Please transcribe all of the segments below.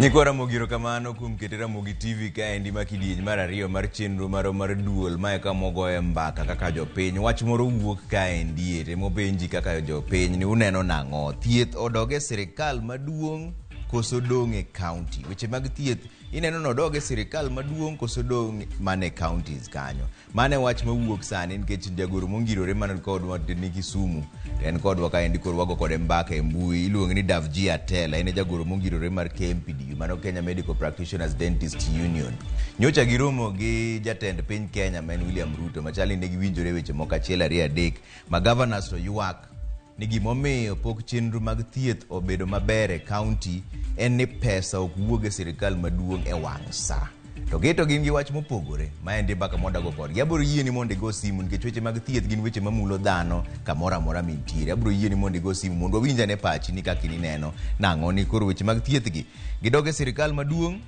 Nyikwa Ramogi erokamano kuom kete Ramogi TV kaendi ma kidieny mar ariyo mar chenro marwa mar duol mae kama wagoye mbaka kaka jopiny. Wach moro wuok kaendi ere mopenji kaka jopiny ni uneno nang'o? Thieth odog e sirikal maduong' koso dong' e county? Weche mag thieth ineno ni odog e sirikal maduong' koso dong' mana e counties kanyo? Mano e wach mawuok sani nikech jagoro mongirore man kodwa ni Kisumu to en kodwa kaendi koro wago kode mbaka e mbui iluonge ni Davji Atela en e jagoro mongirore mar KMPDU mano Kenya Medical Practitioners Dentist Union. Nyocha giromo gi jatend piny Kenya ma en William Ruto machal ni ne giwinjore weche moko achiel ariyo adek ma governors to ywak ni gimomiyo pok chenro mag thieth obedo maber e kaunti en ni pesa ok wuog e sirikal maduong' e wang' sa. To gi to gin gi wach mopogore, ma endi mbaka mwadago kodgi. Abiro yieni mondo igo simu nikech weche mag thieth gin weche mamulo dhano kamoro amora mintiere. Abiro yieni mondo igo simu mondo wawinj ane pachi ni kaka in ineno nang'o ni koro weche mag thieth gi gidog e sirikal maduong'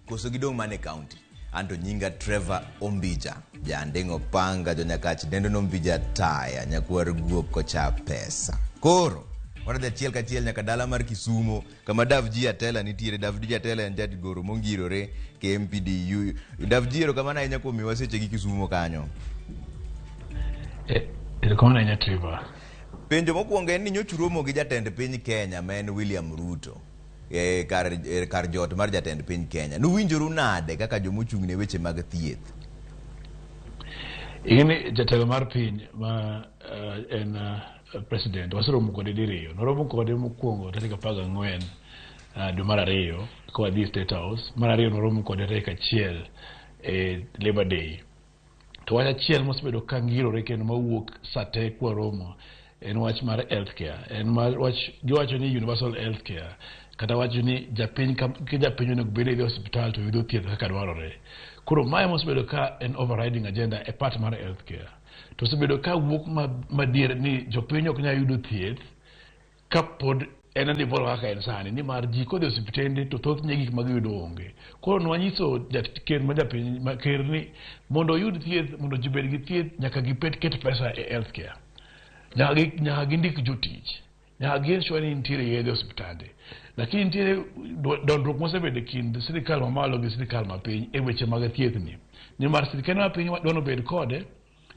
koso gidong' mana e kaunti. Anto nyinga Trevor Ombija, janding' opanga, jonyakach dendo nombija taya, nyakwar guok kocha pesa. Koro, wadhi achiel kachiel nyaka dala mar Kisumo kama Davji Atela nitiere. Davji Atela en jagoro mongirore KMPDU. Davji, erokamano ahinya kuom miwa seche gi Kisumo kanyo. Erokamano ahinya Trevor. Penjo mokwongo en ni nyocha uromo gi jatend piny Kenya ma en William Ruto e kar, e kar jot mar jatend piny Kenya. Nuwinjoru nade kaka jomochung' ne weche mag thieth? Ing'eni jatelo mar piny ma en president waseromo kode diriyo. Noromo kode mokwongo tarik 14 dwe mar ariyo ka wadhi State House. Mar ariyo noromo kode tarik 1 e Labor Day. To wach achiel mosebedo ka ngirore kendo mawuok sate kwaromo en wach mar healthcare. En mar wach giwacho ni universal healthcare kata wacho ni japiny ka japiny onego bed ni dhi e osiptal to yudo thieth kaka dwarore. Koro mae mosebedo ka en overriding agenda e part mar healthcare. To osebedo ka wuok madier ni jopiny ok nyal yudo thieth kapod en devolve kaka en sani nimar ji kodhi e osiptende to thothne gik ma giyudo onge. Koro nwanyiso ker ma japiny ma ker ni mondo oyud thieth mondo ji obed gi thieth nyaka gipet ket pesa e healthcare. Nyaka gindik jotich. Nyaka gi ensure ni nitiere yedhe e osiptande. Lakini nitiere dondruok mosebedo e kind sirikal mamalo gi sirikal mapiny e weche mag thieth ni. Nimar sirikal mapiny dwa nobed kode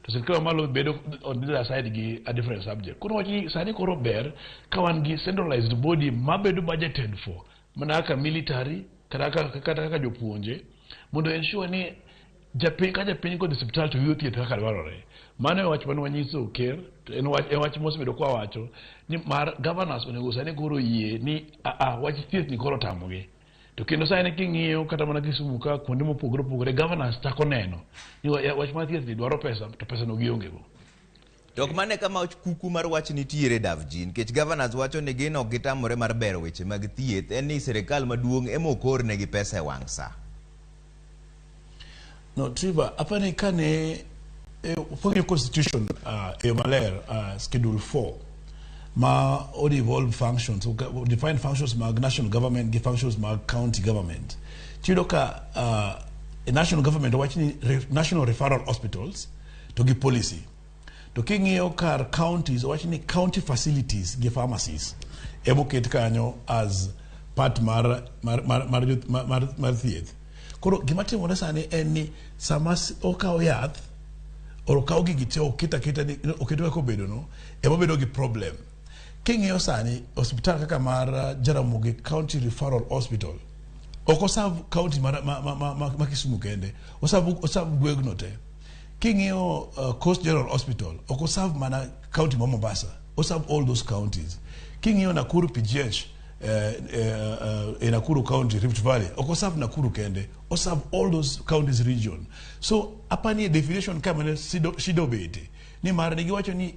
to sirikal mamalo bedo on the other side gi a different subject. Koro wach ni sani koro ber ka wan gi centralized body mabedo budgeted for mana kaka military kata kaka jopuonje mondo ensure ni japiny ka japiny kodhi osiptal to yudo thieth kaka dwarore. Mano e wach mane wanyiso ker to en wach, en wach mosebedo kwawacho ni mar governors onego sani koro yie ni a wach thieth ni koro otamogi. To kendo sani king'iyo kata mana Kisumu ka kuonde mopogore opogore governors chako neno ni wach mar thieth ni dwaro pesa to pesa no gionge go. To ok mane kama kuku mar wach nitiere Davji, nikech governors wacho ni gin ok gitamore mar bero weche mag thieth, en ni sirikal maduong' ema ok ornegi pesa e wang' sa. No, Trevor, apani kane fwenyo constitution e yo maler schedule 4 ma o devolve functions o define functions mag national government gi functions mag county government. Tiyudo ka national government owach ni national referral hospitals to gi policy. To king'iyo kar counties owach ni county facilities gi pharmacies emoket kanyo as part mar thieth. Koro gima timore sani en ni sama okaw yath or okaw gigi te oket aketa ni oket kaka obedo no ema obedo gi problem. King'iyo sani osiptal kaka mar Jaramogi County Referral Hospital ok oserve county ma Kisumu kende, oserve gweng'no te. King'iyo Coast General Hospital ok oserve mana county ma Mombasa, oserve all those counties. King'iyo Nakuru PGH e Nakuru County, Rift Valley, ok oserve Nakuru kende, oserve all those counties region. So apani e definition ka mane shida obete nimar ne giwacho ni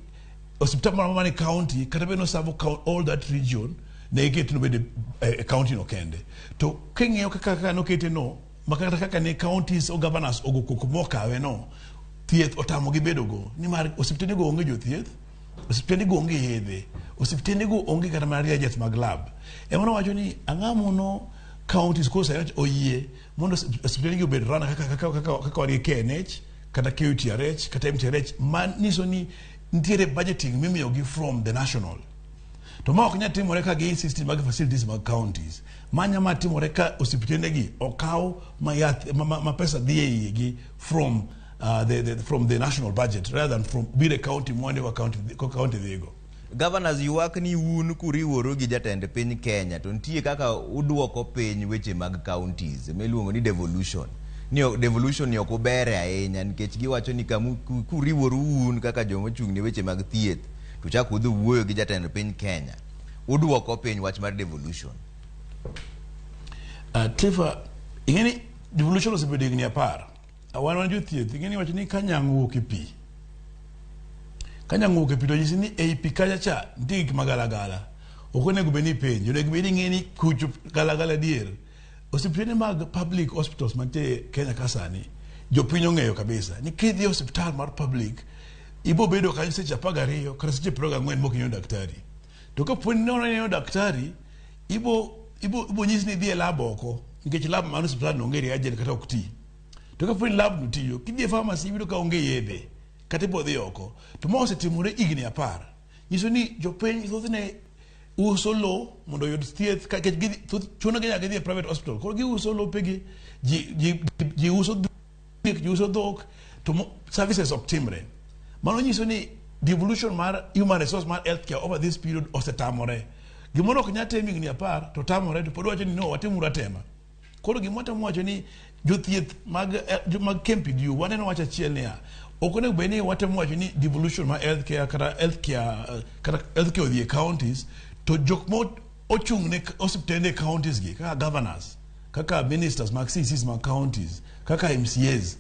osiptal moro amora man e county kata bed ni oserve all that region ne giket nobed e county no kende. To king'iyo kaka nokete no ma kata kaka ne counties o governors ogo koko mokawe no thieth otamogi bedo go nimar osiptende go onge jothieth, osiptende go onge yedhe, osiptende go onge kata mana reagents mag lab. Ema nowacho ni ang'o mono counties koro sani oyie mondo osiptende gi obed run kaka wan gi KNH kata KUTRH kata MTRH manyiso ni nitiere budgeting mimiyogi from the national. To ma ok nyal timore ka gi insist mag facilities mag counties. Ma nya ma timore ka osiptende gi okaw ma yath ma pesa dhi e igi from from the national budget rather than from bire county mwande wa county ko county dhigo. Governors ywak ni un kuriworu gi jatend piny Kenya to nitie kaka uduoko piny weche mag counties miluongo ni devolution. Ni devolution ni ok ubere ahinya nikech giwacho ni kamu kuriworu un kaka joma ochung' ne weche mag thieth to chak udhi wuoyo gi jatend piny Kenya uduoko piny wach mar devolution. Tifa, ing'eni devolution osebedo higni 10. Wan jothieth, ing'eni wacho ni ka nyang' owuok e pi. Ka nyang' owuok e pi to nyisi ni ei pi kacha cha nitie gik magalagala. Ok onego bed ni ipenjo, onego bed ni ing'e ni kucho galagala adier. Osiptende mag public hospitals mantie Kenya ka sani, jopiny ong'eyo kabisa ni kidhi e osiptal mar public, ibo bedo kanyo seche 12 kata seche 24 mok ineno daktari. To kapo ni ineno daktari, ibo nyisi ni idhi e lab oko, nikech lab mar osiptal no onge reagent kata ok ti. To kapo ni lab no tiyo, kidhi e pharmacy iyudo ka onge yedhe, kata ibo dhi oko. To ma osetimore higni 10. Nyiso ni jopiny thothne uso lo mondo oyud thieth nikech chuno gi nyaka gidhi e private hospital. Koro giuso lopegi, ji uso dhiek, ji uso dhok, to services ok timre. Mano nyiso ni devolution mar human resource mar healthcare over this period osetamore. Gimoro ok nyal tim higni 10 to tamore to pod wacho ni no watimuru atema. Koro gima watemo wacho ni jothieth mag KMPDU waneno wach achiel niya, ok onego bed ni watemo wacho ni devolution mar healthcare kata healthcare odhi e counties to jok ma ochung' ne osiptende e counties gi kaka governors, kaka ministers mag CCs mag counties, kaka MCAs,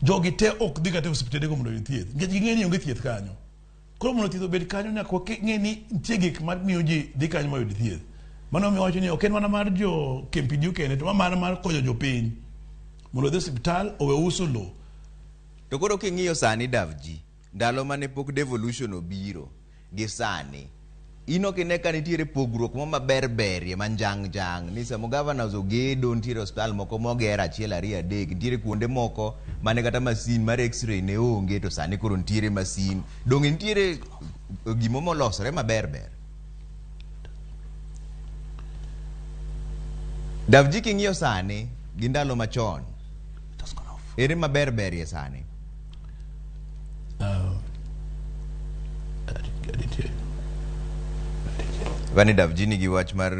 jogi te ok dhi kata e osiptende go mondo oyud thieth nikech ging'e ni onge thieth kanyo. Koro mondo thieth obed kanyo nyaka wang'e ni nitie gik mamiyo ji dhi kanyo mayud thieth. Mano omiyo wacho ni ok en mana mar jo KMPDU kende to ma mana mar konyo jopiny mondo odhi e osiptal owe uso lo. To koro king'iyo sani Davji, ndalo mane pok devolution obiro gi sani, in ok ine ka nitiere pogruok mo maber berie manjang' jang' ni sama governors ogedo nitiere osiptal moko moger 1 2 3 nitiere kuonde moko mane kata masin mar x-ray ne onge to sani koro nitiere masin. Donge nitiere gimo molosore maber ber? Davji king'iyo sani gi ndalo machon, ere maber berie sani? Vani Davji nigi wach mar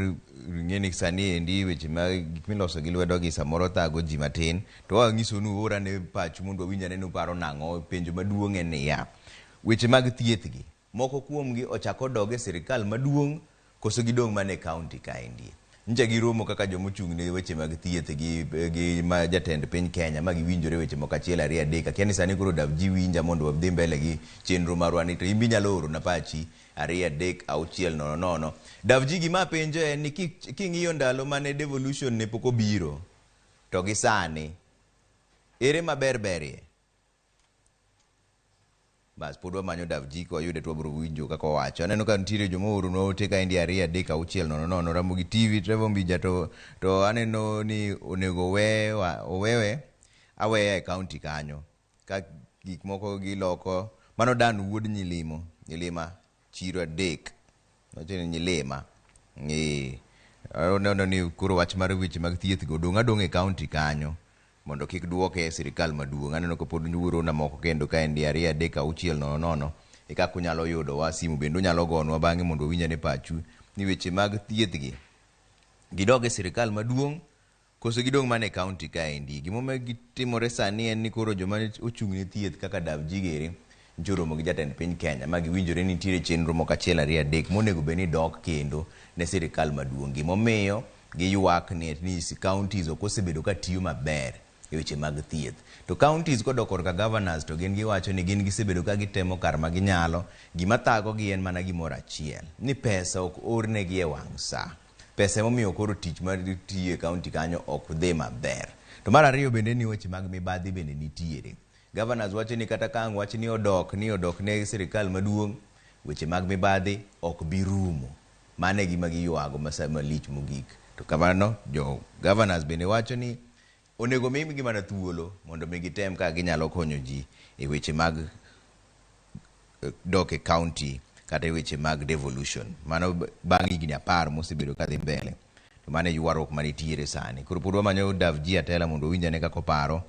ng'eni sani endi weche ma gik miloso gi lwedo gi samoro thago ji matin to wang'iso nu ora ne pachu mondo wawinj ane nuparo nang'o. Penjo maduong' en niya, weche mag thieth gi moko kuomgi ochako dog e sirikal maduong' koso gidong' mana e county kaendi. Nyicha giromo kaka joma ochung' ne weche mag thieth gi ma jatend piny Kenya ma giwinjore weche moko 1 2 3. Akia ni sani koro Davji winja mondo wadhi mbele gi chenro marwa ni to in be inyalo oro na pachi 2 3 6 0 0. Davji gima penjo en ni king'iyo ndalo mane devolution ne pok obiro to gi sani ere maber berie? Bas pod wamanyo Davji ka wayude to wabiro winjo kaka owacho. Aneno ka nitiere joma ooronwa ote kaendi 2 3 6 0 0 Ramogi TV Trevor Mbija to aneno ni onego owewe aweya e county kanyo ka gik moko giloko. Mano Dan wuod Nyilima chiro 3 wacho ni Nyilima. Aneno ni koro wach mar weche mag thieth go dong' adong' e county kanyo mondo kik duoke e sirikal maduong'. Aneno ka pod uorona moko kendo kaendi 2 3 6 0 0 e kaka unyalo yudowa. Simu bende unyalo gonwa bang'e mondo wawinj ane pachu ni weche mag thieth gi gidog e sirikal maduong' koso gidong' mana e county kaendi. Gimomiyo gitimore sani en ni koro joma ochung' ne thieth kaka Davji giri nyocha oromo gi jatend piny Kenya ma giwinjore ni nitiere chenro moko 1 2 3 monego bed ni dok kendo ne sirikal maduong'. Gimomiyo giywak ni counties ok osebedo ka tiyo maber e weche mag thieth. To counties kodok korka governors to gin giwacho ni gin gisebedo ka gitemo kar ma ginyalo. Gima thagogi en mana gimoro achiel, ni pesa ok ornegi e wang' sa. Pesa emomiyo koro tich mar tiyo e county kanyo ok dhi maber. To mar ariyo bende ni weche mag mibadhi bende nitiere. Governors wacho ni kata ka ang' wach ni odok ne sirikal maduong', weche mag mibadhi ok bi rumo. Mano e gima giywago malich mogik. To kamano, jo governors bende wacho ni onego migi mana thuolo mondo mi gitem kaka ginyalo konyo ji e weche mag dok e county kata e weche mag devolution. Mano bang' higni 10 mosebedo kadhi mbele. To mano e ywaruok manitiere sani. Koro pod wamanyo Davji Atela mondo owinj ane kaka oparo.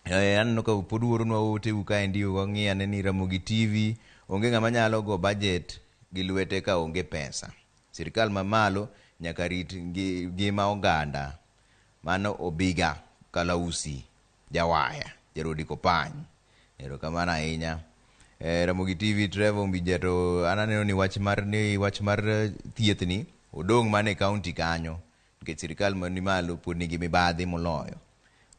Aneno ka pod uoronwa oteu kaendi, wang'i ane ni Ramogi TV onge ng'ama nyalo go budget gi lwete ka onge pesa. Sirikal mamalo nyaka rit ngima oganda. Mano Obiga Kalausi Jawaya Jarodi Kopany. Erokamano ahinya. Ramogi TV Trevor Ombija, to an aneno ni wach mar thieth ni odong' mana e county kanyo nikech sirikal mani malo pod nigi mibadhi moloyo.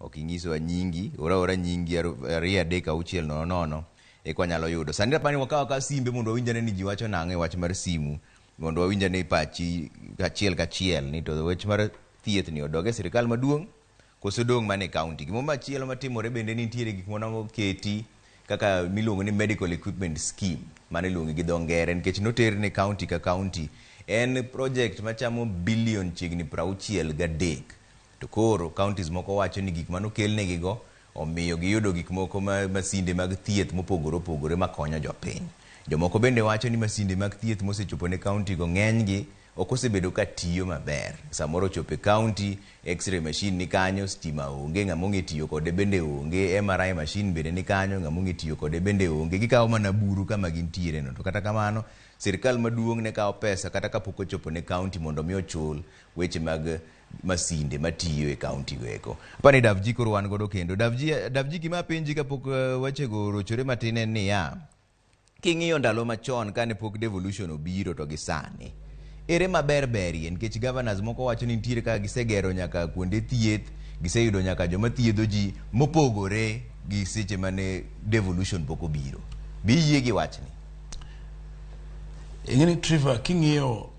Ok inyisowa nyingi, ora ora nyingi 2 3 6 0 0 eka wanyalo yudo. Sani apani wakaw akawa simbe mondo wawinj ane ni ji wacho nang'o e wach mar simu, mondo wawinj ane pachi kachiel kachiel ni to wach mar thieth ni odog e sirikal maduong' koso dong' mana e county. Gimoro machielo matimore bende, nitiere gik moko moketi kaka miluongo ni medical equipment scheme, mano iluongo gi dho ngere, nikech noter ne county ka county. En project machamo bilion chiegni 63, to koro counties moko wacho ni gik manokelnegigo omiyo giyudo gik moko ma masinde mag thieth mopogore opogore makonyo jopiny. Jomoko bende wacho ni masinde mag thieth mosechopo ne county go, ng'enygi ok osebedo ka tiyo maber. Samoro ochopo e county, x-ray machine ni kanyo, stima onge, ng'ama ong'e tiyo kode bende onge. MRI machine bende ni kanyo, ng'ama ong'e tiyo kode bende onge. Gikawo mana buru kama gintiere no. To kata kamano, sirikal maduong' ne kawo pesa kata kapok ochopo ne county mondo mi ochul weche mag masinde matiyo e county go eko. Apani Davji koro wan godo kendo. Davji, Davji, gima apenji kapok wechego orochore matin en niya, king'iyo ndalo machon kane pok devolution obiro to gi sani, ere maber berie? Nikech governors moko wacho ni nitiere kaka gisegero nyaka kuonde thieth, giseyudo nyaka joma thiedho ji mopogore gi seche mane devolution pok obiro. Be iyie gi wachni? Ing'eni Trevor, king'iyo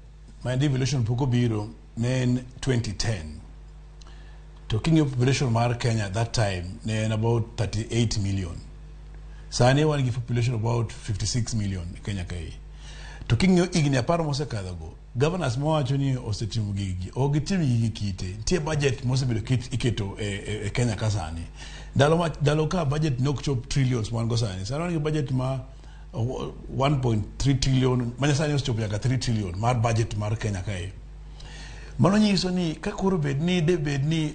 ma devolution pok obiro ne en 2010, to king'iyo population mar Kenya that time ne en about 38 million. Sani wan gi population about 56 million e Kenya kae. To king'iyo higni 10 mosekadhogo, governors mawacho ni osetimo gigi, ok gitim gigi kite. Nitie budget mosebedo iketo e Kenya ka sani. Ndalo ka budget ne ok chop trillions ma wan go sani. Sani wan gi budget ma 1.3 trillion, manyasani osechopo nyaka 3 trillion mar budget mar Kenya kae. Mano nyiso ni ka koro bed ni de bed ni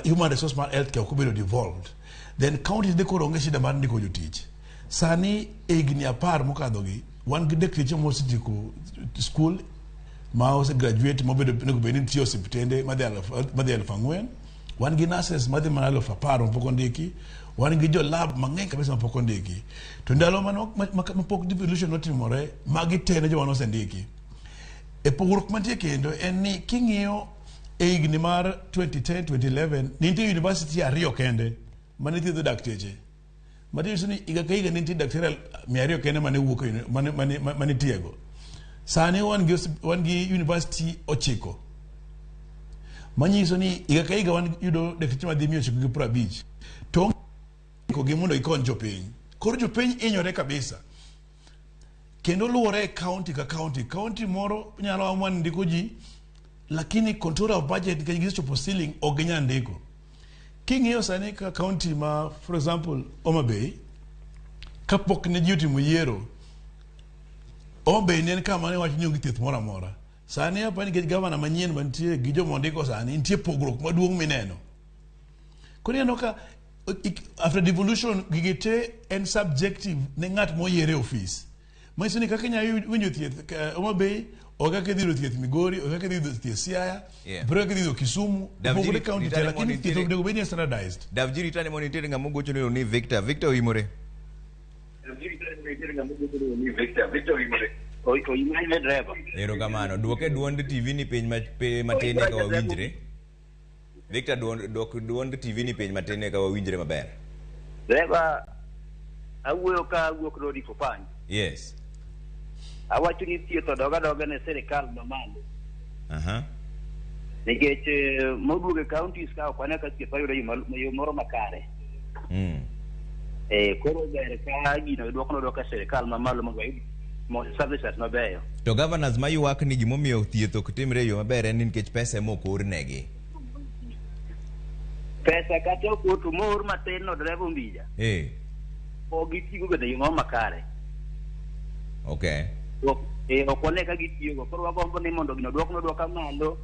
human resource mar healthcare ok obedo devolved, then counties de koro onge shida mar ndiko jotich. Sani e higni 10 mokadhogi, wan gi dakteche mosetieko school, ma ose graduate, mobedo onego bed ni tiyo e osiptende madhi 4,000. Wan gi nurses madhi mana 10,000 mapok ondiki. Wan gi jo lab mang'eny kabisa mapok ondiki. To ndalo mapok devolution notimore, magi te ne joma nosendiki. E pogruok mantie kendo en ni king'iyo e higni mar 2010 2011, nitie university ariyo kende mane thiedho dakteche. Manyiso ni higa ka higa nitie daktari 200 kende mane wuok mane tiego. Sani wan gi university 9, manyiso ni higa ka higa wan yudo dakteche madhi 950, to gi mondo gikony jopiny. Koro jopiny hinyore kabisa kendo luwore e county ka county. County moro nyalo amua ni ndiko ji, lakini control of budget, nikech gisechopo ceiling, ok ginyal ndiko. King'iyo sani ka county ma, for example, Homa Bay, kapok ne ji otimo yiero, Homa Bay ne en kama ne wach ni onge thieth moro amora. Sani apa nikech gavana manyien mantie gi joma ondiko sani, nitie pogruok maduong' mineno. Koro ineno ka after devolution gigi te en subjective ne ng'at moyier e ofis. Manyiso ni kaka inyalo winjo thieth Homa Bay, ok kaka idhi yudo thieth Migori, ok kaka idhi yudo thieth Siaya, biro kaka idhi yudo Kisumu, Davji, opogore county te, ritane lakini mondo thieth onego bed ni standardized. Davji, ritane mondo nitiere ng'ama ogocho ni ni Victor. Victor oimore. Oimore, driver. Erokamano. Duoke duond TV ni piny matin eka wawinjre. Victor, duok duond TV ni piny matin eka wawinjre maber. Driver, awuoyo ka awuok Rodi Kopany. Yes. Awacho ni thieth odog adoga ne sirikal mamalo. Nikech moduogo e counties ka ok wane ka thieth wayudo yo moro makare. Koro ber ka gino duoko noduok e sirikal mamalo mondo wayud services mabeyo. To governors maywak ni gimomiyo thieth ok timre e yo maber en ni nikech pesa ema ok ornegi. Pesa kata ok or, to moor matin no, dereva Ombija. Ok gitigo godo e yo moro makare. Okay. Ok wane ka gitiyogo. Koro wagombo ni mondo gino duok nodwoka malo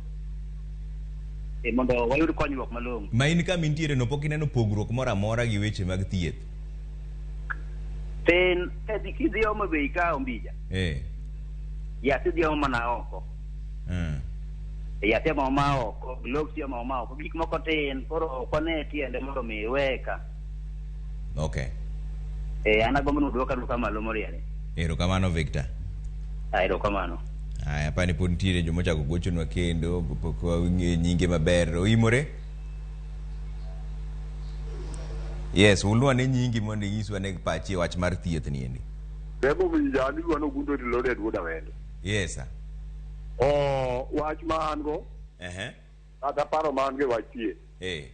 mondo wayud konyruok malong'o. Ma in kama intiere no pok ineno pogruok moro amora gi weche mag thieth? Tin kidhi Homa Bay ka Ombija. Yath idhi omo mana oko. Yath ema oma oko, gloves ema oma oko, gik moko tin, koro ok wane tiende mondo mi iweye ka. Okay. An agombo ni oduoka aduoka malo moriere. Erokamano Victor. Ah, erokamano. Aya, apani pod nitiere joma ochako gochonwa kendo pok wang'eyo nyinge maber. Oimore? Yes, ulwa ne nyingi mondo inyiswa ne pachi e wach mar thieth ni endi. Rebo winja an iluongo ni Ogundo Reloaded wuod Awendo. Yes, sir. O wach ma an go kata paro ma an go e wach thieth.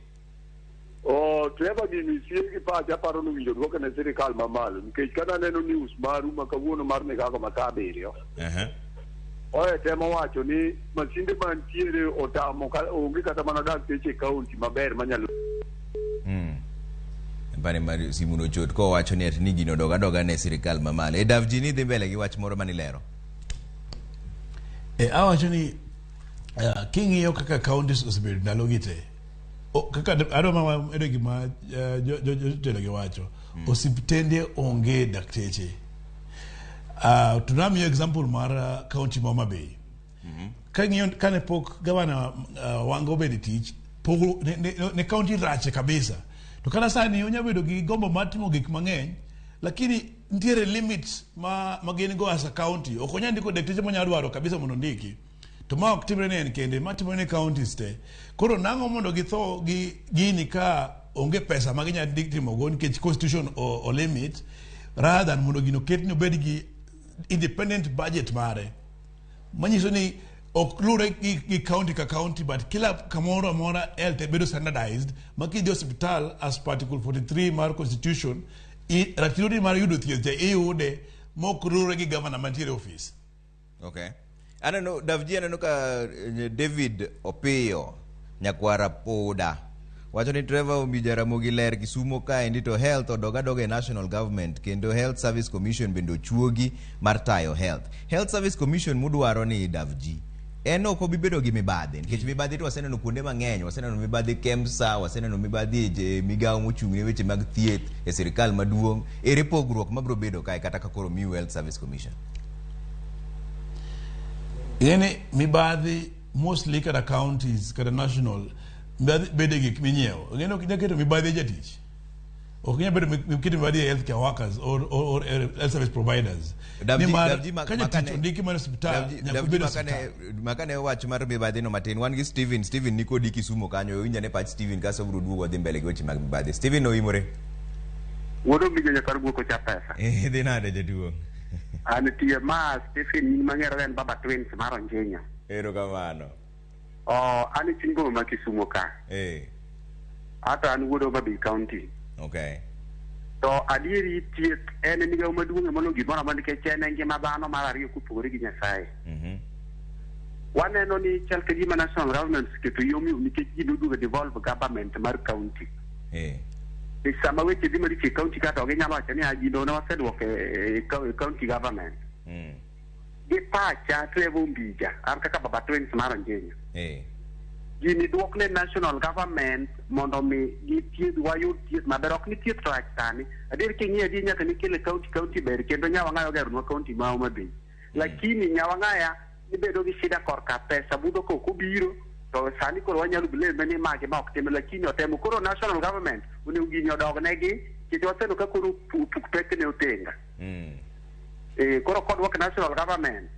O Trevor gini sie gi pacha aparo ni owinjo duoke ne sirikal mamalo nikech kata aneno news maru ma kawuono mar Migago ma saa abiriyo. Oe temo wacho ni masinde mantiere otamo ka onge kata mana dakteche e kaunti maber manyalo Apani mar simu no chot kowacho ni ati ni gino dog adoga ne sirikal mamalo. E Davji ni dhi mbele gi wach moro manilero. Awacho ni king'iyo kaka counties osebedo ndalogi te, kaka adwa ma edo gima jotelo gi wacho, osiptende onge dakteche. To namiyo example mar county ma Homa Bay. Kang'iyo kane pok gavana Wanga obedo e tich, pogruok ne county rache kabisa. To kata sani onya bedo gi gombo mar timo gik mang'eny, lakini nitiere limits ma gin go as a county. Ok onyal ndiko dakteche monyalo dwaro kabisa mondo ondiki. To ma ok timre ne en kende, ma timore ne counties te. Koro nang'o mondo githo gi gini ka onge pesa ma ginyalo timogo nikech constitution o limit, rather than mondo gino ket ni obed gi independent budget mare. Manyiso ni ok luwre gi county ka county, but kila kamoro amora health bedo standardized ma kidhi osiptal as per article 43 mar constitution, ratiro ni mar yudo thieth cha iyude mok luwre gi governor mantiere e office. Okay. Aneno Davji, aneno ka David Opiyo nyakwara Poda wacho ni Trevor Ombija Ramogi ler Kisumo kaendi to health odog adoga e national government kendo Health Service Commission bende ochuogi mar tayo health. Health Service Commission mudwaro ni Davji en ok obi bedo gi mibadhi nikech mibadhi to waseneno kuonde mang'eny, waseneno mibadhi KEMSA, waseneno mibadhi e migawo mochung' ne weche mag thieth e sirikal maduong'. Ere pogruok mabiro bedo kae kata ka koro miu Health Service Commission? Ing'eni mibadhi mostly kata counties kata national mibadhi bede gik minyiewo. Ing'eni ok inyal keto mibadhi e jatich. Ok inyal bedo keto mibadhi e healthcare workers or health service providers. Nimar ka jatich ondiki mar osiptal nyaka obed osiptal. Makane wach mar mibadhi no matin, wan gi Steven. Steven ni kodi Kisumo kanyo, winja ne pach Steven kaso biro duogo wadhi mbele gi weche mag mibadhi. Steven oimore. Wuod Ombija nyakar guok cha pesa. Dhi nade jaduong'? An tie ma Stephen nying mang'ere en Baba Twins mar Onjinya. Erokamano. An e chuny boma ma Kisumo ka. Ata an wuod Homa Bay County. Okay. To adieri thieth en migawo maduong' moloyo gimoro amora nikech en e ngima dhano mar ariyo kopogore gi Nyasaye. Waneno ni chal ka gima national government oseketo yom yom nikech ji noduogo devolve government mar county. Sama weche dhi maricho e county ka to ginyalo wacho ni gino ne waseduoko e county government. Gi pacha Trevor Ombija, an kaka Baba Twins mar Onjinya. Gini duok ne national government mondo mi githiedh wayud thieth maber. Ok ni thieth rach sani. Adier king'iyo adier nyaka nikele county, county ber kendo Nyawang'aya ogeronwa county ma Homa Bay. Lakini Nyawang'aya ibedo gi shida korka pesa budho ka ok obiro to sani koro wanyalo blame ni magi ma ok tim lakini otemo. Koro national government onego gini odog negi nikech waseneno ka koro puk pek ne otenga. Koro kodwok national government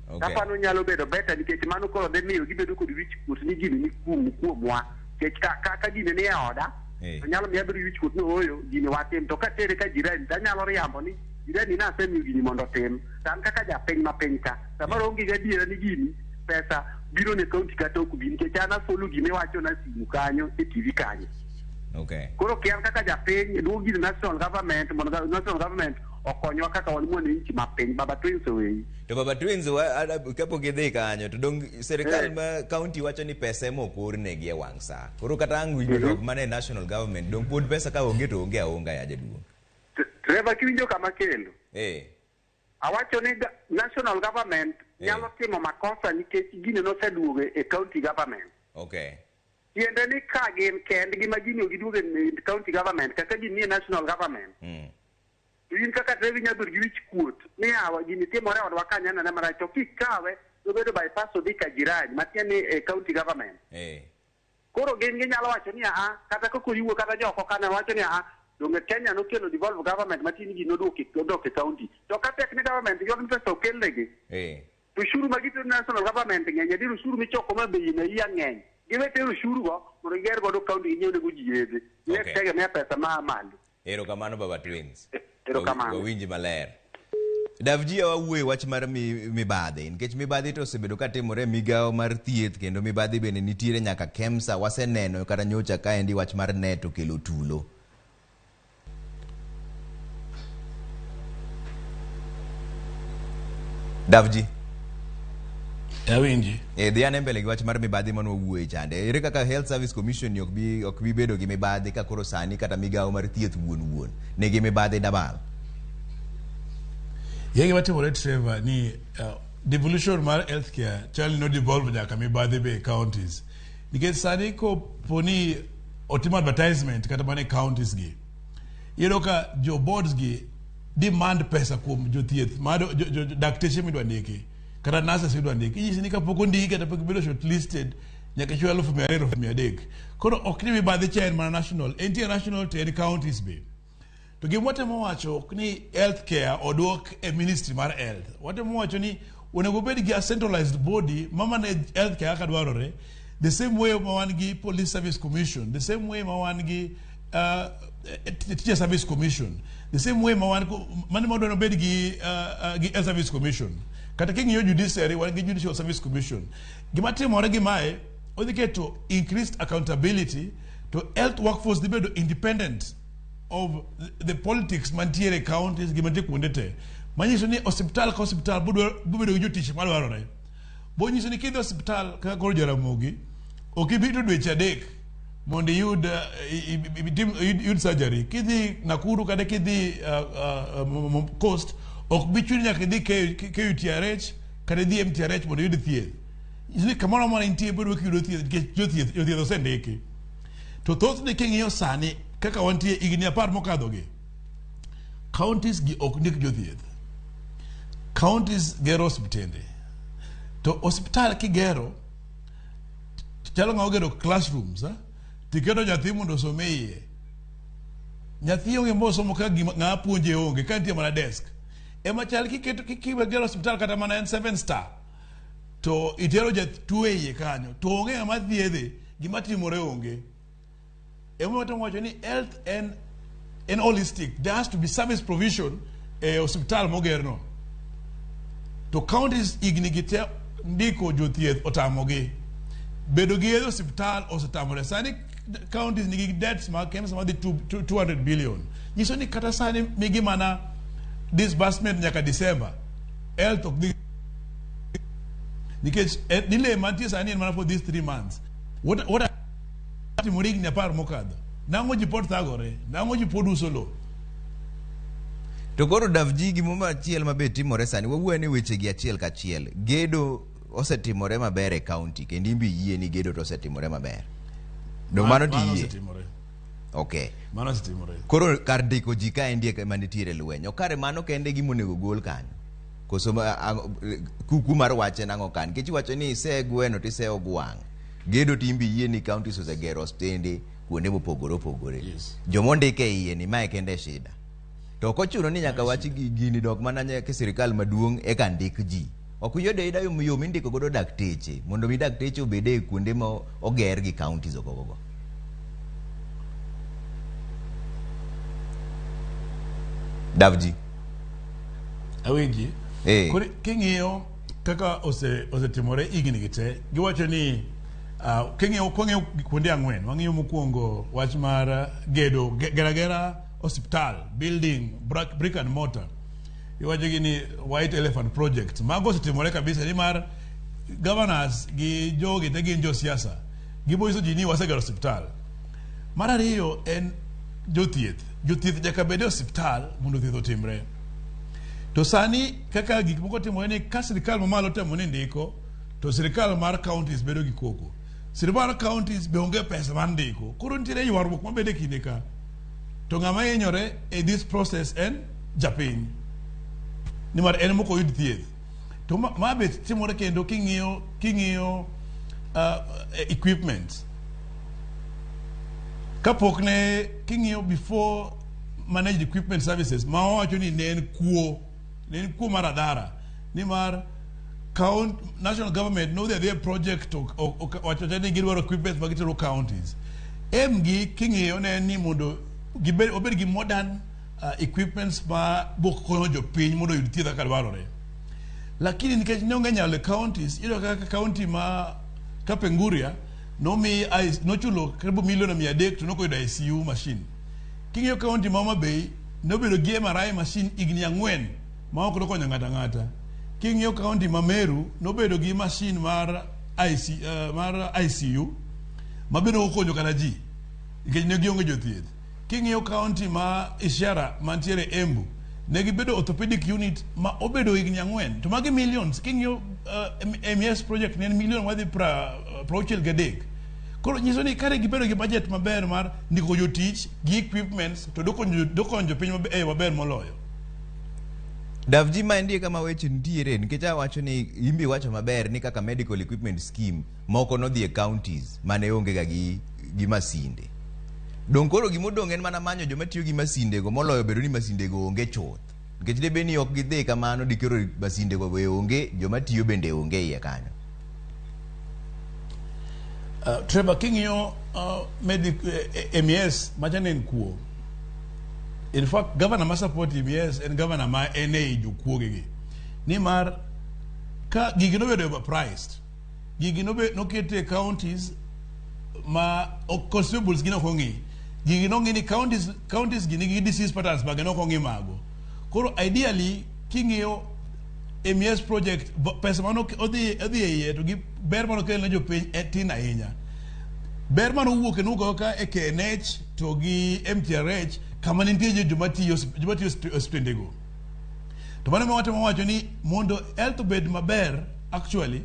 Kapano nyalo bedo better nikech mano koro dhi miyo gibedo kod wich kuot ni gini ni kuom kuomwa. Nikech ka gini ni e oda, to nyalo miyo abedo gi wich kuot ni ooyo gini watim. To katere ka jirani to anyalo riambo ni jirani nasemiyo gini mondo otim. To an kaka japiny ma piny ka, samoro onge gadiera ni gini pesa biro ne county kata ok bi nikech an afolo gima iwacho na simu kanyo e TV kanyo. Koro kian kaka japiny, duok gini national government mondo national government okonywa kaka wan mwananchi ma piny. Baba Twins oweyi. To Baba Twins kapok idhi kanyo to dong sirikal ma county wacho ni pesa ema ok ornegi e wang' saa. Koro kata ang' winjruok mana e national government dong pod pesa ka onge to onge aonga ya jaduong'. Trevor kiwinjo kama kelo. Awacho ni national government nyalo timo makosa nikech gini noseduogo e county government. Okay. Tiende ni ka gin kendgi ma gini ok giduogo e county government kaka gini nie national government. To in kaka Trevi inyalo bedo gi wich kuot ni yawa gini timore e odwa ka nyanene marach to kikawe to obedo bypass odhi ka jirani matiende ni e county government. Koro gin ginyalo wacho ni a kata kaka oyiwo kata joko kane wacho ni a donge Kenya nokelo devolve government matin gini odok e county. To ka tek ni government ywak ni pesa okelnegi. To ushuru ma gitero national government ng'eny adier ushuru michoko ma bei na iya ng'eny. Giwe tero ushuru go mondo giger godo county ginyiew nego ji yedhe. Ne tegemea pesa ma malo. Erokamano Baba Twins. Erokamano. Wawinji maler. Davji wawuoye wach mar mibadhi nikech mibadhi to osebedo katimore e migawo mar thieth kendo mibadhi bende nitiere nyaka KEMSA waseneno kata nyocha kaendi wach mar net okelo tulo. Davji. Awinji. Dhi ane mbele gi wach mar mibadhi mane wawuoye chande. Ere kaka Health Service Commission ni ok bi bedo gi mibadhi ka koro sani kata migawo mar thieth wuon wuon nigi mibadhi dabal? Ye gima timore Trevor ni devolution mar healthcare chal ni no devolve nyaka mibadhi be e counties. Nikech sani kopo ni otim advertisement kata mana e counties gi, iyudo ka jo boards gi demand pesa kuom jothieth mar dakteche midwa ndiki kata nurses midwa ndiki. Inyisi ni kapok ondiki kata pok ibedo shortlisted nyaka ichul 2,200, 300,000. Koro ok ni mibadhi cha en mana national, entie national to en counties be. To gima watemo wacho ok ni healthcare oduok e ministry mar health. Watemo wacho ni onego obed gi a centralized body ma manage healthcare kaka dwarore, the same way ma wan gi Police Service Commission, the same way ma wan gi Teacher Service Commission, the same way ma wan mano ma dwaro bed gi Health Service Commission. Kata king'iyo judiciary, wan gi Judicial Service Commission. Gima timore gi mae, odhi keto increased accountability to health workforce dhi bedo independent of the politics mantiere e counties gi mantie kuonde te. Manyiso ni osiptal ka osiptal bobedo gi jotich madwarore. Bonyiso ni kidhi osiptal kaka koro Jaramogi, ok ibi rito dweche 3 mondo iyud surgery. Kidhi Nakuru kata kidhi Coast, ok bi chuni nyaka idhi KUTRH kata idhi MTRH mondo iyud thieth. Nyiso ni kamoro amora intie ibiro kiyudo thieth nikech jothieth osendiki. To thothne king'iyo sani kaka wantie higni 10 mokadho gi, counties gi ok ndik jothieth. Counties gero osiptende. To osiptal kigero, chalo ng'ama ogero classrooms, tiketo nyathi mondo osom e iye. Nyathi onge mosomo ka gima ng'ama puonje onge, ka nitie mana desk. Ema chal kiketo kigero osiptal kata mana en 7 star, to itero jatuo e iye kanyo, to onge ng'ama thiedhe, gima timore onge. Ema watemo wacho ni health en holistic. There has to be service provision e osiptal mogerno. To counties higni gi te ndiko jothieth otamogi. Bedo gi yedhe osiptal osetamore. Sani counties nigi debts mag KEMSA madhi 200 billion. Nyiso ni kata sani migi mana disbursement nyaka December. Health ok dhi nikech delay mantie sani en mana for these 3 months. What timore higni 10 mokadho? Nang'o ji pod thagore? Nang'o ji pod uso lowo? To koro Davji, gimoro achiel mabe timore sani, wawuoyo ni weche gi achiel kachiel. Gedo osetimore maber e county, kendo in be iyie ni gedo to osetimore maber. Dong mano to iyie? Okay. Mano osetimore. Koro kar ndiko ji kaendi ema nitiere lweny. Ok kare mano kende gima onego gol kanyo. Koso kuku mar wach en ang'o kan? Nikech iwacho ni ise gweno to ise ogwang'. Gedo to in be iyie ni counties osegero osiptende kuonde mopogore opogore. Yes. Joma ondike e iye ni mae kende e shida. To ok ochuno ni nyaka wach gini dok mana nyaka sirikal maduong' eka ndik ji. Ok uyudo ayuda yo mindiko godo dakteche mondo mi dakteche obed e kuonde ma oger gi counties ogogogo. Davji. Awinji. Koro king'iyo kaka osetimore higni gi te, giwacho ni king'iyo kwang'iyo kuonde ang'wen, wang'iyo mokwongo wach mar gedo geragera osiptal, building, brick and mortar. Iwacho gi ni White Elephant Project. Mago osetimore kabisa nimar governors gi jogi te gin josiasa. Gibo nyiso ji ni wasegero osiptal. Mar ariyo en jothieth. Jothieth nyaka bed e osiptal mondo thieth otimre. To sani kaka gik moko timore ni ka sirikal mamalo temo ni ndiko, to sirikal mar counties bedo gi koko. Sirikal mar counties be onge pesa mar ndiko. Koro nitiere ywaruok mabedo e kinde ka. To ng'ama hinyore e this process en japiny. Nimar en mok oyud thieth. To ma be timore kendo king'iyo equipment. Kapok ne king'iyo before managed equipment services ma wawacho ni ne en kuo, ne en kuo mar adhara nimar national government nodhi adhiya e project to owacho ni gidwaro equipment ma gitero counties. Aim gi king'iyo ne en ni mondo gibed obed gi modern equipments ma bok konyo jopiny mondo oyud thieth kaka dwarore. Lakini nikech ne onge nyalo e counties, iyudo kaka county ma Kapenguria nomi nochulo karibu milion 300 to nokoyudo ICU machine. King'iyo county ma Homa Bay nobedo gi MRI machine higni 4 ma ok nokonyo ng'ato ang'ata. King'iyo county ma Meru nobedo gi machine mar ICU ma bende ok okonyo kata ji nikech ne gionge jothieth. King'iyo county ma Ishiara mantiere Embu ne gibedo orthopedic unit ma obedo higni 4 to magi millions. King'iyo MES project ne en million madhi 63. Koro nyiso ni kare gibedo gi budget maber mar ndiko jotich gi equipments to dokonyo jopiny e yo maber moloyo. Davji, ma endie kama weche nitiere nikech awacho ni imbi wacho maber ni kaka medical equipment scheme moko nodhi e counties mane onge ga gi masinde. Dong' koro gimodong' en mana manyo joma tiyo gi masindego moloyo bedo ni masindego onge chuth. Nikech debed ni ok gidhi kamano dikoro masindego be onge, joma tiyo bende onge iye kanyo. Trevor, king'iyo MES macha ne en kuo. In fact, governor ma support MES en governor ma en ei jokuoge gi. Nimar ka gigi nobedo overpriced, gigi noket e counties ma consumables gi nok ong'i. Gigi nong'i ni counties gi nigi disease patterns mage nok ong'i mago. Koro ideally king'iyo MES project pesa mane odhi e iye to gi ber mane okel ne jopiny en tin ahinya. Ber mane owuok en owuok ka e KNH to gi MTRH kama ne nitie joma tiyo osiptendego. To mano ema watemo wacho ni mondo health obed maber actually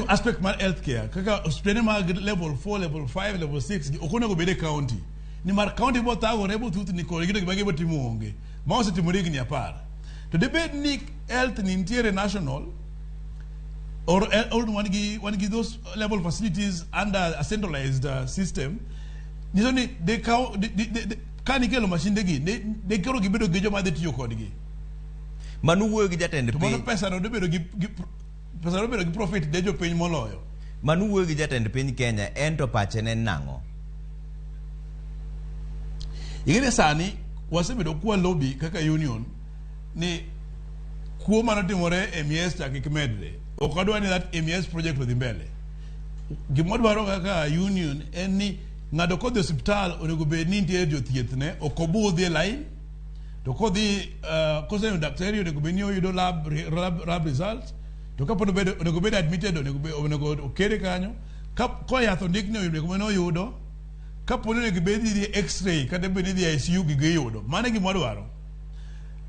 aspect mar healthcare kaka osiptende mag level 4, level 5, level 6 gi ok onego bed e county. Nimar county bo thagore bo thuthni kod gino gima gibo timo onge. Ma osetimore higni 10. To dibed ni health ni nitiere national or wan gi those level facilities under a centralized system nyiso ni de kaw de, ka nikelo mashinde gi ne koro gibedo gi joma dhi tiyo kodgi. Mano wuoyo gi jatend To mano piny. Pesa no bedo gi profit ne jopiny moloyo. Mano wuoyo gi jatend piny Kenya en to pache ne nang'o? Ing'e sani wasebedo kwa lobby kaka union ni kuo manotimore e MES cha kik medre. Ok wadwa ni that MES project odhi mbele. Gima wadwaro kaka union en ni ng'ato kodhi e osiptal onego bed ni nitie jothieth ne ok obudhi e line to kodhi koseneno daktari onego bed ni oyudo lab results to kapo ni onego bed admitted onego okete kanyo ka ko yath ondikne onego bed ni oyudo kapo ni onego bed ni idhi x-ray kata bed ni idhi ICU gigo iyudo. Mano e gima wadwaro.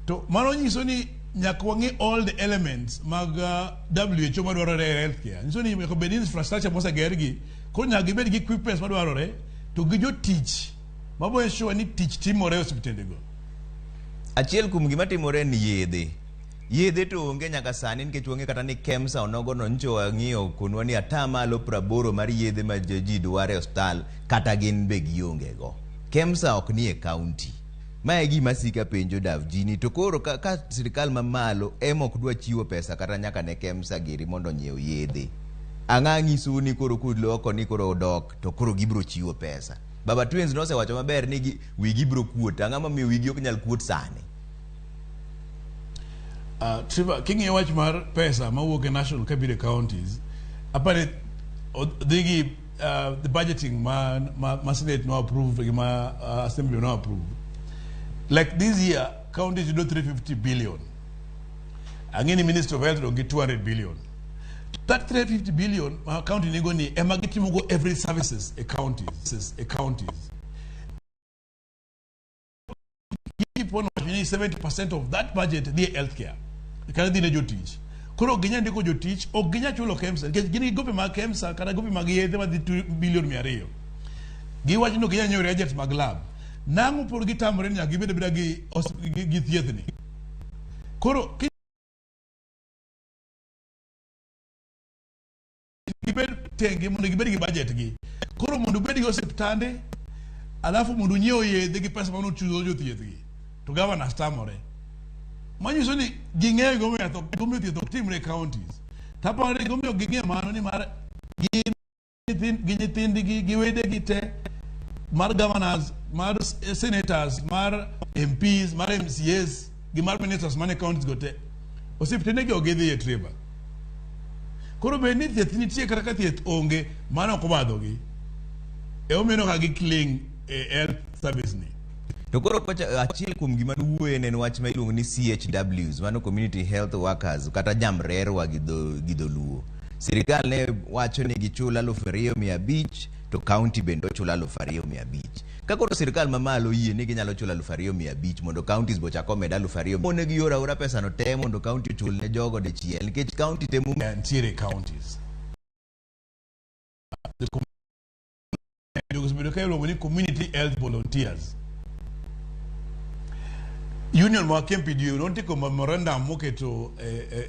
To mano nyiso ni nyaka wang'i all the elements mag WHO madwarore e healthcare. Nyiso ni nyaka bed ni infrastructure moseger gi koro nyaka gibed gi equipments madwarore to gi jotich mabo ensure ni tich timore e osiptendego. Achiel kuom gima timore en yedhe. Yedhe to onge nyaka sani nikech wang'e kata ni KEMSA onogo no nyocha wang'iyo konwa ni 80% mar yedhe ma ji dwaro e osiptal kata gin be gionge go. KEMSA ok ni e county. Ma e gima sika penjo Davji ni to koro ka sirikal mamalo ema ok dwa chiwo pesa kata nyaka ne KEMSA giri mondo onyiew yedhe. Ang'a nyisou ni koro kuloko ni koro odok to koro gibiro chiwo pesa. Baba Twins nosewacho maber ni wigi biro kuot. Ang'a momiyo wigi ok nyal kuot sani? Trevor, king'iyo wach mar pesa mawuok e national kabiro e counties, apani dhi gi the budgeting ma Senate no approve gi ma Assembly no approve. Like this year, counties yudo 350 billion. Ang'e ni Ministry of Health dong gi 200 billion. That 350 billion ma county nigo ni ema gitimogo every services e counties. E counties. Keep on watching. ni 70% of that budget dhi e healthcare kata dhi ne jotich. Koro ok ginyal ndiko jotich, ok ginyal chulo KEMSA nikech gin gi gope mag KEMSA kata gope mag yedhe madhi bilion 200. Giwacho ni ok ginyal nyiewo reagents mag lab. Nang'o pod gitamore ni nyaka gibed abeda gi thiethni? Koro gibed tenge mondo gibed gi budget gi. Koro mondo ubed gi osiptande, alafu mondo unyiew yedhe gi pesa mane uchulo jothieth gi. To governors tamore. Manyiso ni ging'eyo gimomiyo thieth ok timre e counties. Taparo ni gimomiyo ging'eyo mano ni mar gin gi nyithindgi gi wedegi te mar governors, mar senators, mar MPs, mar MCAs gi mar ministers mane counties go te. Osiptende gi ok gidhi e Trevor. Koro bed ni thieth nitie kata ka thieth onge, mano ok obadhogi. Emomiyo ka gikling e health service ni. To koro kocha achiel kuom gima nuwuoye ne en wach ma iluongo ni CHWs, mano Community Health Workers kata jamrerwa gi dholuo. Sirikal ne wacho ni gichul 2,500 to county bende ochul 2,500. Ka koro sirikal mamalo oyie ni ginyalo chulo 2,500 mondo counties bo chak omed 2,000, onego ior aora pesa no te mondo county ochul ne jogo dichiel nikech county temo nitiere counties. Jogo osebedo ka iluongo ni community health volunteers. Union mar KMPDU nondiko memorandum moketo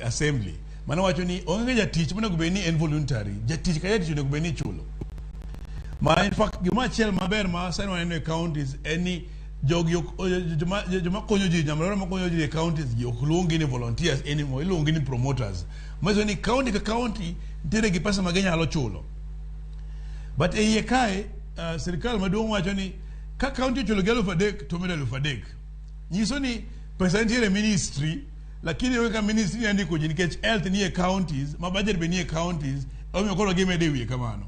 assembly mane wacho ni onge jatich monego bed ni en voluntary, jatich ka jatich onego bed ni ichulo. Ma in fact gima achiel maber ma sani waneno e counties en ni jogi joma konyo ji, nyamrerwa makonyo ji e counties gi ok luongi ni volunteers anymore, iluongi ni promoters. Manyiso ni county ka county nitiere gi pesa ma ginyalo chulo. But e iye kae, sirikal maduong' wacho ni ka county ochulo gi 3,000 to omedo 3,000. Nyiso ni pesa nitiere e ministry, lakini onge ka ministry nyalo ndiko ji nikech health nie counties, ma budget be nie counties, omiyo koro gimedo e wiye kamano.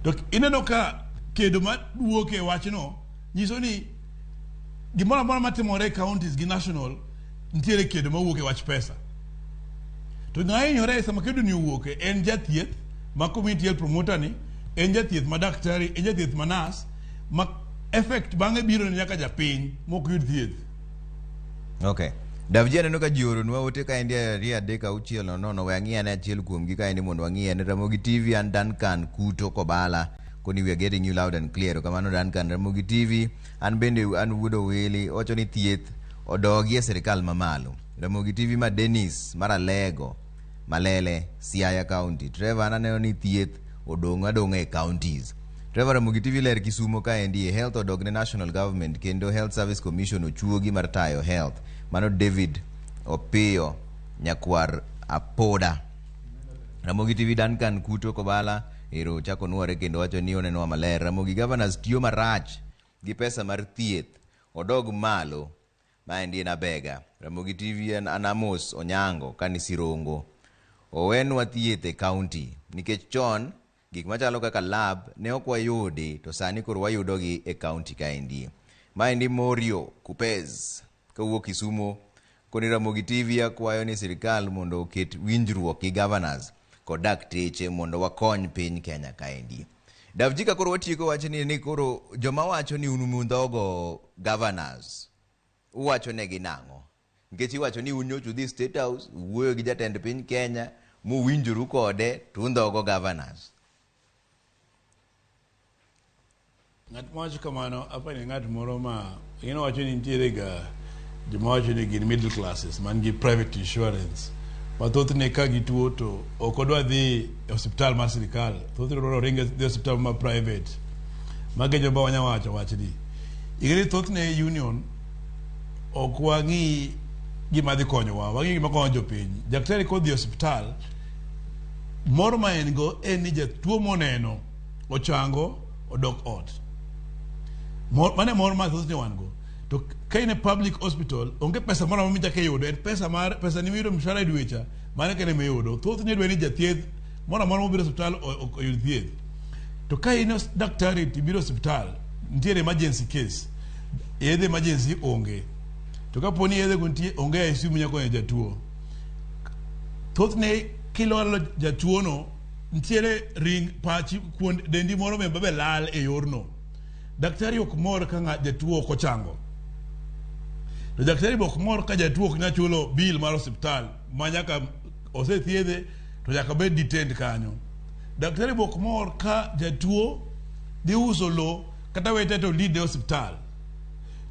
To ineno ka kedo maduok e wachno nyiso ni gimoro amora matimore e counties gi national nitiere kedo mawuok e wach pesa. To ng'a hinyore sama kedo ni owuok en jathieth ma community health promoter ni, en jathieth ma daktari, en jathieth ma nurse, ma effect bang'e biro ne nyaka japiny mok yud thieth. Okay. Davji aneno ka ji ooronwa ote kaendi 2 3 6 nono we ang'i ane achiel kuomgi kaendi mondo wang'i ane. Ramogi TV an Duncan Kuto Kobala koni we are getting you loud and clear. Kamano Duncan. Ramogi TV an bende an wuod Owili owacho ni thieth odogi e sirikal mamalo. Ramogi TV ma Dennis mar Alego Malele Siaya County. Trevor an aneno ni thieth odong' adong'a e counties. Trevor Ramogi TV ler Kisumo kaendi e health odog ne national government kendo Health Service Commission ochuogi mar tayo health. Mano David Opiyo nyakwar Apoda. Ramogi TV Duncan Kuto Kobala ero chako nuore kendo wacho ni onenowa maler. Ramogi governors tiyo marach gi pesa mar thieth odog malo. Maendi en Abega. Ramogi TV en an Amos Onyango kani Sirongo. Owenwa thieth e county nikech chon gik machalo kaka lab ne ok wayudi to sani koro wayudogi e county kaendi. Maendi Morio Kupez kawuok Kisumo koni Ramogi TV akwayo ni sirikal mondo oket winjruok gi governors kod dakteche mondo wakony piny Kenya kaendi. Davji ka koro watieko wachni ni koro joma wacho ni un mundhogo governors uwacho negi nang'o? Nikech iwacho ni un nyocha udhi State House uwuoyo gi jatend piny Kenya muwinjoru kode to undhogo governors. Ng'at mawacho kamano apa ni ng'at moro ma ing'e wacho ni nitiere ga joma wacho ni gin middle classes man gi private insurance ma thothne ka gituo to ok odwa dhi e osiptal mar sirikal, thothne odwaro ringo dhi e osiptal ma private. Magi e joma wanya wacho wachni. Ing'e ni thothne union ok wang'i gima dhi konyowa, wang'i gima konyo jopiny. Daktari kodhi e osiptal, mor ma en go en ni jatuo moneno ochango odok ot. Mano e mor ma thothne wan go. To ka in e public hospital, onge pesa moro amora michako iyudo, en pesa mar pesa ni miyudo mshahara e dwe cha, mano kende miyudo. Thothne idwa ni jathieth moro amora mobiro e osiptal oyud thieth. To ka in daktari to ibiro e osiptal, nitiere emergency case, yedhe emergency onge. To kapo ni yedhe go nitie, onge ICU minyalo konyo jatuo. Thothne kilalo jatuo no, nitiere ring pachi kuond dendi moro be lal e yorno. Daktari ok mor ka ng'a jatuo ok ochango. To daktari be ok mor ka jatuo ok nyal chulo bill mar osiptal ma nyaka osethiedhe to nyaka bed detained kanyo. Daktari be ok mor ka jatuo dhi uso lo kata we title deed e osiptal.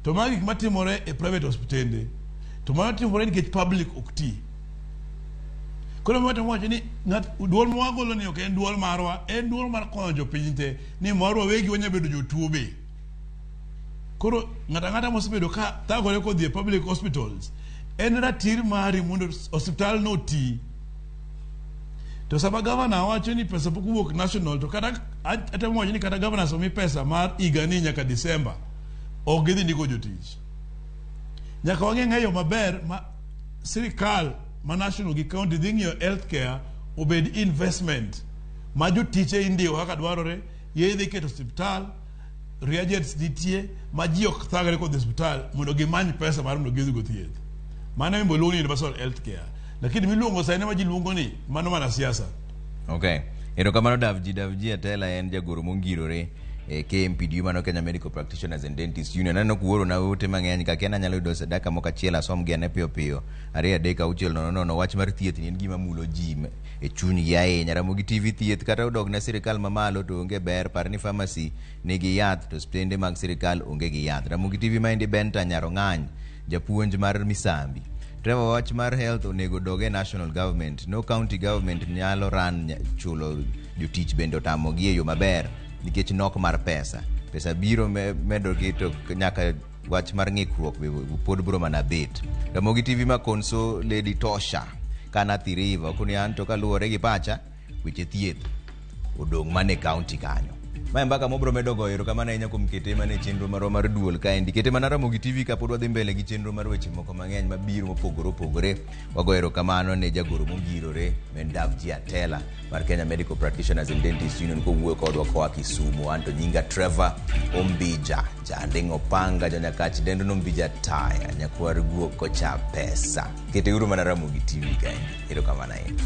To magi gik matimore e private hospitende. To mano timore nikech public ok ti. Koro watemo wacho ni ng'at duol ma wagolo ni ok en duol marwa, en duol mar konyo jopiny te ni marwa wegi wanya bedo jotuo be. Koro ng'ato ang'ata mosebedo ka thagore kodhi e public hospitals, en ratir mari mondo osiptal no oti. To sama gavana wacho ni pesa pok owuok national to kata atemo wacho ni kata governors omi pesa mar higani nyaka December ok gidhi ndiko jotich. Nyaka wang'e ng'eyo maber ma sirikal ma national gi county dhi ng'iyo healthcare obed investment ma jotiche indiko kaka dwarore, yedhe iketo osiptal, reagents nitie ma ji ok thagre kodhi osiptal mondo gimany pesa mar mondo gidhigo thieth. Mano embo luongo ni universal healthcare. Lakini miluongo sani ma ji luongo ni mano mana siasa. Okay. Erokamano Davji. Davji Atela en jagoro mongirore e KMPDU mano Kenya Medical Practitioners and Dentists Union. Aneno kuoro na ote mang'eny ka kia anyalo yudo dakika moko achiel asom gi ane piyo piyo. 2 3 6 0 0 wach mar thieth ni en gima mulo ji e chunygi ahinya. Ramogi TV thieth kata odok ne sirikal mamalo to onge ber. Par ni pharmacy nigi yath to osiptende mag sirikal onge gi yath. Ramogi TV maendi Benta Nyarong'any japuonj mar Misambi. Trevor wach mar health onego dog e national government. No county government nyalo ran chulo jotich bende otamogi e yo maber nikech nok mar pesa. Pesa biro medogi to nyaka wach mar ng'ikruok be pod biro mana bet. Ramogi TV ma Konso Lady Tosha kana Athi River okoni an to kaluwore gi pacha weche thieth odong' mana e county kanyo. Mae mbaka mobro medo goyo erokamano ahinya kuom kete mana e chenro marwa mar duol kaendi. Kete mana Ramogi TV kapod wadhi mbele gi chenro mar weche moko mang'eny mabiro mopogore opogore. Wagoyo erokamano ne jagoro mongirore men Davji Atela mar Kenya Medical Practitioners and Dentists Union kowuoyo kodwa koa Kisumu. An to nyinga Trevor Ombija, Janding' Opanga, Janyakach Dendo Ombija Taya, nyakwar guok kocha pesa. Kete uru mana Ramogi TV kaendi. Erokamano ahinya.